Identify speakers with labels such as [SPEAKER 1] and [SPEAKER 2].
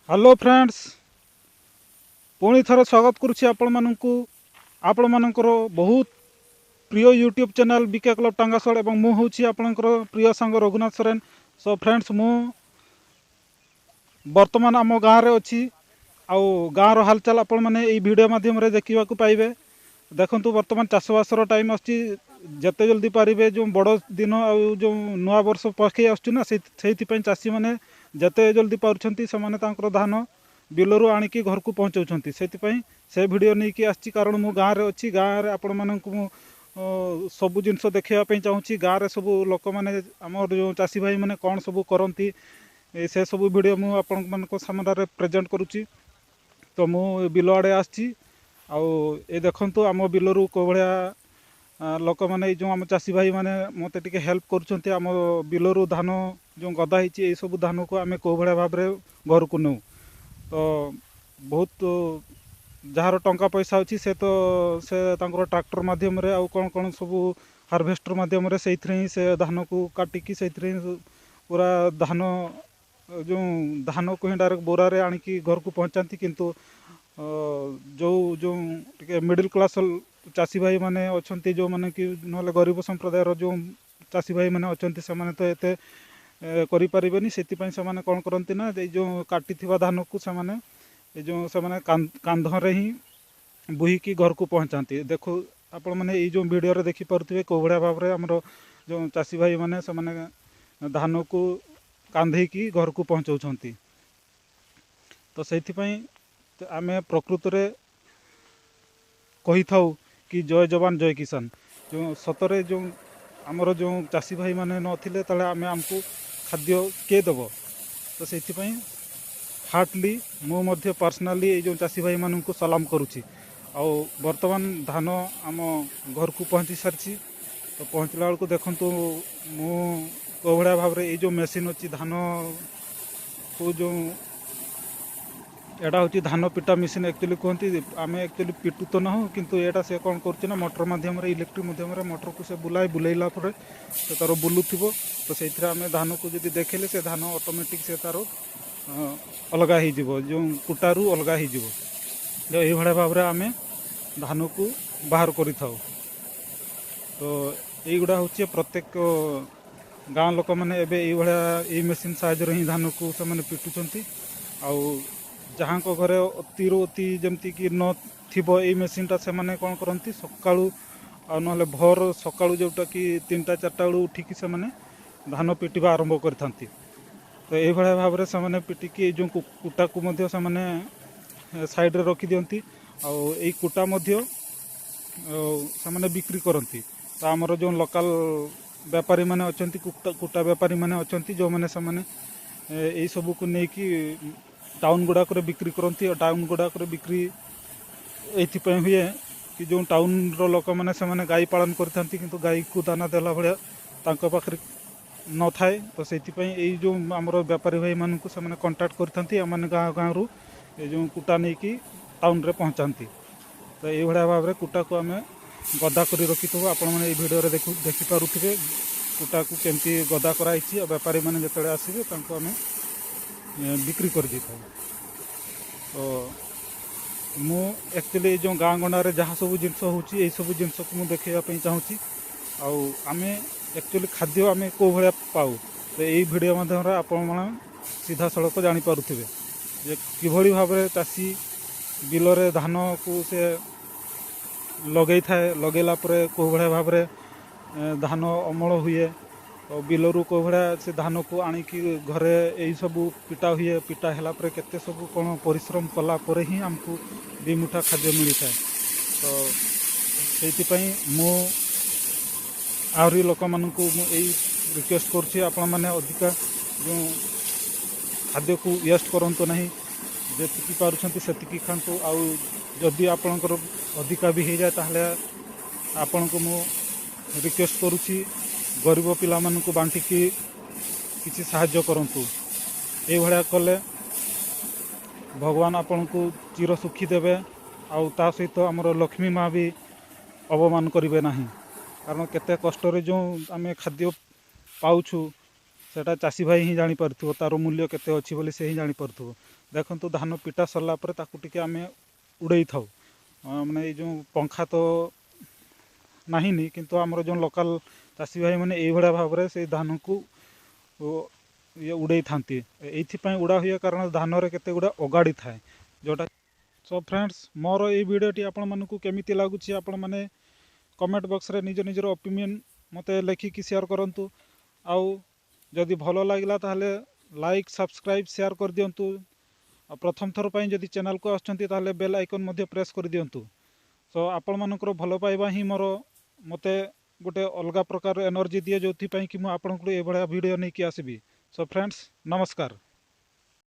[SPEAKER 1] Hello friends, ପୁଣି ଥରେ ସ୍ୱାଗତ କରୁଛି ଆପଣମାନଙ୍କୁ ଆପଣମାନଙ୍କର ବହୁତ ପ୍ରିୟ ୟୁଟ୍ୟୁବ୍ ଚ୍ୟାନେଲ୍ ବିକେ କ୍ଲବ୍ ଟାଙ୍ଗାସଳ ଏବଂ ମୁଁ ହେଉଛି ଆପଣଙ୍କର ପ୍ରିୟ ସାଙ୍ଗ ରଘୁନାଥ ସରେନ। ସୋ ଫ୍ରେଣ୍ଡସ୍, ମୁଁ ବର୍ତ୍ତମାନ ଆମ ଗାଁରେ ଅଛି ଆଉ ଗାଁର ହାଲଚାଲ ଆପଣମାନେ ଏଇ ଭିଡ଼ିଓ ମାଧ୍ୟମରେ ଦେଖିବାକୁ ପାଇବେ। ଦେଖନ୍ତୁ, ବର୍ତ୍ତମାନ ଚାଷବାସର ଟାଇମ୍ ଆସୁଛି। ଯେତେ ଜଲ୍ଦି ପାରିବେ, ଯେଉଁ ବଡ଼ ଦିନ ଆଉ ଯେଉଁ ନୂଆ ବର୍ଷ ପାଖେଇ ଆସୁଛି ନା, ସେଇଥିପାଇଁ ଚାଷୀମାନେ ଯେତେ ଜଲ୍ଦି ପାରୁଛନ୍ତି ସେମାନେ ତାଙ୍କର ଧାନ ବିଲରୁ ଆଣିକି ଘରକୁ ପହଞ୍ଚାଉଛନ୍ତି। ସେଥିପାଇଁ ସେ ଭିଡ଼ିଓ ନେଇକି ଆସିଛି, କାରଣ ମୁଁ ଗାଁରେ ଅଛି। ଗାଁରେ ଆପଣମାନଙ୍କୁ ମୁଁ ସବୁ ଜିନିଷ ଦେଖାଇବା ପାଇଁ ଚାହୁଁଛି। ଗାଁରେ ସବୁ ଲୋକମାନେ, ଆମର ଯେଉଁ ଚାଷୀ ଭାଇମାନେ କ'ଣ ସବୁ କରନ୍ତି, ସେସବୁ ଭିଡ଼ିଓ ମୁଁ ଆପଣମାନଙ୍କ ସାମ୍ନାରେ ପ୍ରେଜେଣ୍ଟ କରୁଛି। ତ ମୁଁ ବିଲ ଆଡ଼େ ଆସିଛି ଆଉ ଏ ଦେଖନ୍ତୁ, ଆମ ବିଲରୁ କେଉଁ ଭଳିଆ ଲୋକମାନେ, ଏଇ ଯେଉଁ ଆମ ଚାଷୀ ଭାଇମାନେ ମୋତେ ଟିକେ ହେଲ୍ପ କରୁଛନ୍ତି। ଆମ ବିଲରୁ ଧାନ ଯେଉଁ ଗଦା ହେଇଛି, ଏଇସବୁ ଧାନକୁ ଆମେ କେଉଁ ଭଳିଆ ଭାବରେ ଘରକୁ ନେଉ। ତ ବହୁତ ଯାହାର ଟଙ୍କା ପଇସା ଅଛି, ସେ ତ ସେ ତାଙ୍କର ଟ୍ରାକ୍ଟର ମାଧ୍ୟମରେ ଆଉ କ'ଣ କ'ଣ ସବୁ ହାରଭେଷ୍ଟର ମାଧ୍ୟମରେ ସେଇଥିରେ ହିଁ ସେ ଧାନକୁ କାଟିକି ସେଇଥିରେ ହିଁ ପୁରା ଧାନ ଯେଉଁ ଧାନକୁ ହିଁ ଡାଇରେକ୍ଟ ବୋରାରେ ଆଣିକି ଘରକୁ ପହଞ୍ଚାନ୍ତି। କିନ୍ତୁ ଯେଉଁ ଯେଉଁ ଟିକେ ମିଡ଼ିଲ୍ କ୍ଲାସ୍ ଚାଷୀ ଭାଇମାନେ ଅଛନ୍ତି, ଯେଉଁମାନେ କି ନହେଲେ ଗରିବ ସମ୍ପ୍ରଦାୟର ଯେଉଁ ଚାଷୀ ଭାଇମାନେ ଅଛନ୍ତି, ସେମାନେ ତ ଏତେ କରିପାରିବେନି। ସେଥିପାଇଁ ସେମାନେ କ'ଣ କରନ୍ତି ନା, ଏଇ ଯେଉଁ କାଟିଥିବା ଧାନକୁ ସେମାନେ ଏ ଯେଉଁ ସେମାନେ କାନ୍ଧରେ ହିଁ ବୋହିକି ଘରକୁ ପହଞ୍ଚାନ୍ତି। ଦେଖୁ ଆପଣମାନେ ଏଇ ଯେଉଁ ଭିଡ଼ିଓରେ ଦେଖିପାରୁଥିବେ, କେଉଁ ଭଳିଆ ଭାବରେ ଆମର ଯେଉଁ ଚାଷୀ ଭାଇମାନେ ସେମାନେ ଧାନକୁ କାନ୍ଧେଇକି ଘରକୁ ପହଞ୍ଚାଉଛନ୍ତି। ତ ସେଇଥିପାଇଁ ଆମେ ପ୍ରକୃତରେ କହିଥାଉ କି ଜୟ ଯବାନ ଜୟ କିଷାନ। ଯେଉଁ ସତରେ ଯେଉଁ ଆମର ଯେଉଁ ଚାଷୀ ଭାଇମାନେ ନଥିଲେ, ତାହେଲେ ଆମେ ଆମକୁ ଖାଦ୍ୟ କିଏ ଦେବ? ତ ସେଇଥିପାଇଁ ହାର୍ଟଲି ମୁଁ ମଧ୍ୟ ପର୍ସନାଲି ଏଇ ଯେଉଁ ଚାଷୀ ଭାଇମାନଙ୍କୁ ସଲାମ କରୁଛି। ଆଉ ବର୍ତ୍ତମାନ ଧାନ ଆମ ଘରକୁ ପହଞ୍ଚି ସାରିଛି। ତ ପହଞ୍ଚିଲା ବେଳକୁ ଦେଖନ୍ତୁ, ମୁଁ କେଉଁ ଭଳିଆ ଭାବରେ ଏଇ ଯେଉଁ ମେସିନ୍ ଅଛି ଧାନକୁ ଯେଉଁ, ଏଇଟା ହେଉଛି ଧାନ ପିଟା ମେସିନ୍ ଆକ୍ଚୁଆଲି କୁହନ୍ତି। ଆମେ ଆକ୍ଚୁଆଲି ପିଟୁ ତ ନାହୁଁ, କିନ୍ତୁ ଏଇଟା ସେ କ'ଣ କରୁଛି ନା, ମଟର ମାଧ୍ୟମରେ, ଇଲେକ୍ଟ୍ରିକ୍ ମାଧ୍ୟମରେ ମଟରକୁ ସେ ବୁଲାଏ। ବୁଲେଇଲା ପରେ ସେ ତା'ର ବୁଲୁଥିବ। ତ ସେଇଥିରେ ଆମେ ଧାନକୁ ଯଦି ଦେଖିଲେ, ସେ ଧାନ ଅଟୋମେଟିକ୍ ସେ ତା'ର ଅଲଗା ହେଇଯିବ, ଯେଉଁ କୁଟାରୁ ଅଲଗା ହେଇଯିବ। ତ ଏଇଭଳିଆ ଭାବରେ ଆମେ ଧାନକୁ ବାହାର କରିଥାଉ। ତ ଏଇଗୁଡ଼ା ହେଉଛି ପ୍ରତ୍ୟେକ ଗାଁ ଲୋକମାନେ ଏବେ ଏଇଭଳିଆ ଏଇ ମେସିନ୍ ସାହାଯ୍ୟରେ ହିଁ ଧାନକୁ ସେମାନେ ପିଟୁଛନ୍ତି। ଆଉ ଯାହାଙ୍କ ଘରେ ଅତିରୁ ଅତି ଯେମିତିକି ନଥିବ ଏଇ ମେସିନ୍ଟା, ସେମାନେ କ'ଣ କରନ୍ତି, ସକାଳୁ ଆଉ ନହେଲେ ଭୋର ସକାଳୁ, ଯେଉଁଟାକି 3ଟା 4ଟା ବେଳୁ ଉଠିକି ସେମାନେ ଧାନ ପିଟିବା ଆରମ୍ଭ କରିଥାନ୍ତି। ତ ଏଇଭଳିଆ ଭାବରେ ସେମାନେ ପିଟିକି ଏଇ ଯେଉଁ କୁଟାକୁ ମଧ୍ୟ ସେମାନେ ସାଇଡ଼ରେ ରଖିଦିଅନ୍ତି ଆଉ ଏଇ କୁଟା ମଧ୍ୟ ସେମାନେ ବିକ୍ରି କରନ୍ତି। ତ ଆମର ଯେଉଁ ଲୋକାଲ ବେପାରୀମାନେ ଅଛନ୍ତି, କୁଟା ବେପାରୀମାନେ ଅଛନ୍ତି, ଯେଉଁମାନେ ସେମାନେ ଏଇସବୁକୁ ନେଇକି ଟାଉନ୍ ଗୁଡ଼ାକରେ ବିକ୍ରି କରନ୍ତି। ଆଉ ଟାଉନ୍ ଗୁଡ଼ାକରେ ବିକ୍ରି ଏଇଥିପାଇଁ ହୁଏ କି ଯେଉଁ ଟାଉନ୍ର ଲୋକମାନେ ସେମାନେ ଗାଈ ପାଳନ କରିଥାନ୍ତି, କିନ୍ତୁ ଗାଈକୁ ଦାନା ଦେଲା ଭଳିଆ ତାଙ୍କ ପାଖରେ ନଥାଏ। ତ ସେଇଥିପାଇଁ ଏଇ ଯେଉଁ ଆମର ବେପାରୀ ଭାଇମାନଙ୍କୁ ସେମାନେ କଣ୍ଟାକ୍ଟ କରିଥାନ୍ତି। ଏମାନେ ଗାଁ ଗାଁରୁ ଏ ଯେଉଁ କୁଟା ନେଇକି ଟାଉନ୍ରେ ପହଞ୍ଚାନ୍ତି। ତ ଏଇଭଳିଆ ଭାବରେ କୁଟାକୁ ଆମେ ଗଦା କରି ରଖିଥାଉ। ଆପଣମାନେ ଏଇ ଭିଡ଼ିଓରେ ଦେଖିପାରୁଥିବେ କୁଟାକୁ କେମିତି ଗଦା କରାହେଇଛି। ଆଉ ବେପାରୀମାନେ ଯେତେବେଳେ ଆସିବେ, ତାଙ୍କୁ ଆମେ ବିକ୍ରି କରିଦେଇଥାଉ। ତ ମୁଁ ଆକ୍ଚୁଆଲି ଏଇ ଯେଉଁ ଗାଁ ଗଣ୍ଡାରେ ଯାହା ସବୁ ଜିନିଷ ହେଉଛି, ଏଇସବୁ ଜିନିଷକୁ ମୁଁ ଦେଖାଇବା ପାଇଁ ଚାହୁଁଛି। ଆଉ ଆମେ ଆକ୍ଚୁଆଲି ଖାଦ୍ୟ ଆମେ କେଉଁ ଭଳିଆ ପାଉ, ତ ଏଇ ଭିଡ଼ିଓ ମାଧ୍ୟମରେ ଆପଣମାନେ ସିଧାସଳଖ ଜାଣିପାରୁଥିବେ ଯେ କିଭଳି ଭାବରେ ଚାଷୀ ବିଲରେ ଧାନକୁ ସେ ଲଗେଇଥାଏ, ଲଗେଇଲା ପରେ କେଉଁ ଭଳିଆ ଭାବରେ ଧାନ ଅମଳ ହୁଏ, ବିଲରୁ କେଉଁ ଭଳିଆ ସେ ଧାନକୁ ଆଣିକି ଘରେ ଏଇସବୁ ପିଟା ହୁଏ, ପିଟା ହେଲା ପରେ କେତେ ସବୁ କ'ଣ ପରିଶ୍ରମ କଲା ପରେ ହିଁ ଆମକୁ ଦୁଇ ମୁଠା ଖାଦ୍ୟ ମିଳିଥାଏ। ତ ସେଇଥିପାଇଁ ମୁଁ ଆହୁରି ଲୋକମାନଙ୍କୁ ମୁଁ ଏଇ ରିକ୍ୱେଷ୍ଟ କରୁଛି, ଆପଣମାନେ ଅଧିକା ଯେଉଁ ଖାଦ୍ୟକୁ ୱେଷ୍ଟ କରନ୍ତୁ ନାହିଁ। ଯେତିକି ପାରୁଛନ୍ତି ସେତିକି ଖାଆନ୍ତୁ। ଆଉ ଯଦି ଆପଣଙ୍କର ଅଧିକା ବି ହେଇଯାଏ, ତାହେଲେ ଆପଣଙ୍କୁ ମୁଁ ରିକ୍ୱେଷ୍ଟ କରୁଛି, ଗରିବ ପିଲାମାନଙ୍କୁ ବାଣ୍ଟିକି କିଛି ସାହାଯ୍ୟ କରନ୍ତୁ। ଏଇଭଳିଆ କଲେ ଭଗବାନ ଆପଣଙ୍କୁ ଚିର ସୁଖୀ ଦେବେ ଆଉ ତା ସହିତ ଆମର ଲକ୍ଷ୍ମୀ ମା ବି ଅବମାନ କରିବେ ନାହିଁ। କାରଣ କେତେ କଷ୍ଟରେ ଯେଉଁ ଆମେ ଖାଦ୍ୟ ପାଉଛୁ, ସେଇଟା ଚାଷୀ ଭାଇ ହିଁ ଜାଣିପାରୁଥିବ, ତା'ର ମୂଲ୍ୟ କେତେ ଅଛି ବୋଲି ସେ ହିଁ ଜାଣିପାରୁଥିବ। ଦେଖନ୍ତୁ, ଧାନ ପିଟା ସରିଲା ପରେ ତାକୁ ଟିକେ ଆମେ ଉଡ଼େଇଥାଉ। ମାନେ ଏଇ ଯେଉଁ ପଙ୍ଖା ତ ନାହିଁନି, କିନ୍ତୁ ଆମର ଯେଉଁ ଲୋକାଲ୍ ଚାଷୀ ଭାଇମାନେ ଏଇଭଳିଆ ଭାବରେ ସେଇ ଧାନକୁ ଇଏ ଉଡ଼େଇଥାନ୍ତି। ଏଇଥିପାଇଁ ଉଡ଼ା ହୁଏ, କାରଣ ଧାନରେ କେତେ ଗୁଡ଼ା ଅଗାଡ଼ି ଥାଏ ଯେଉଁଟା। ସୋ ଫ୍ରେଣ୍ଡସ୍, ମୋର ଏଇ ଭିଡ଼ିଓଟି ଆପଣମାନଙ୍କୁ କେମିତି ଲାଗୁଛି, ଆପଣମାନେ କମେଣ୍ଟ ବକ୍ସରେ ନିଜ ନିଜର ଓପିନିଅନ୍ ମୋତେ ଲେଖିକି ସେୟାର କରନ୍ତୁ। ଆଉ ଯଦି ଭଲ ଲାଗିଲା, ତାହେଲେ ଲାଇକ୍, ସବସ୍କ୍ରାଇବ୍, ସେୟାର କରିଦିଅନ୍ତୁ। ଆଉ ପ୍ରଥମ ଥର ପାଇଁ ଯଦି ଚ୍ୟାନେଲକୁ ଆସୁଛନ୍ତି, ତାହେଲେ ବେଲ୍ ଆଇକନ୍ ମଧ୍ୟ ପ୍ରେସ୍ କରିଦିଅନ୍ତୁ। ସୋ ଆପଣମାନଙ୍କର ଭଲ ପାଇବା ହିଁ ମୋର ମୋତେ ଗୋଟେ ଅଲଗା ପ୍ରକାର ଏନର୍ଜି ଦିଏ, ଯେଉଁଥିପାଇଁ କି ମୁଁ ଆପଣଙ୍କୁ ଏଇଭଳିଆ ଭିଡ଼ିଓ ନେଇକି ଆସିବି। ସୋ ଫ୍ରେଣ୍ଡସ୍, ନମସ୍କାର।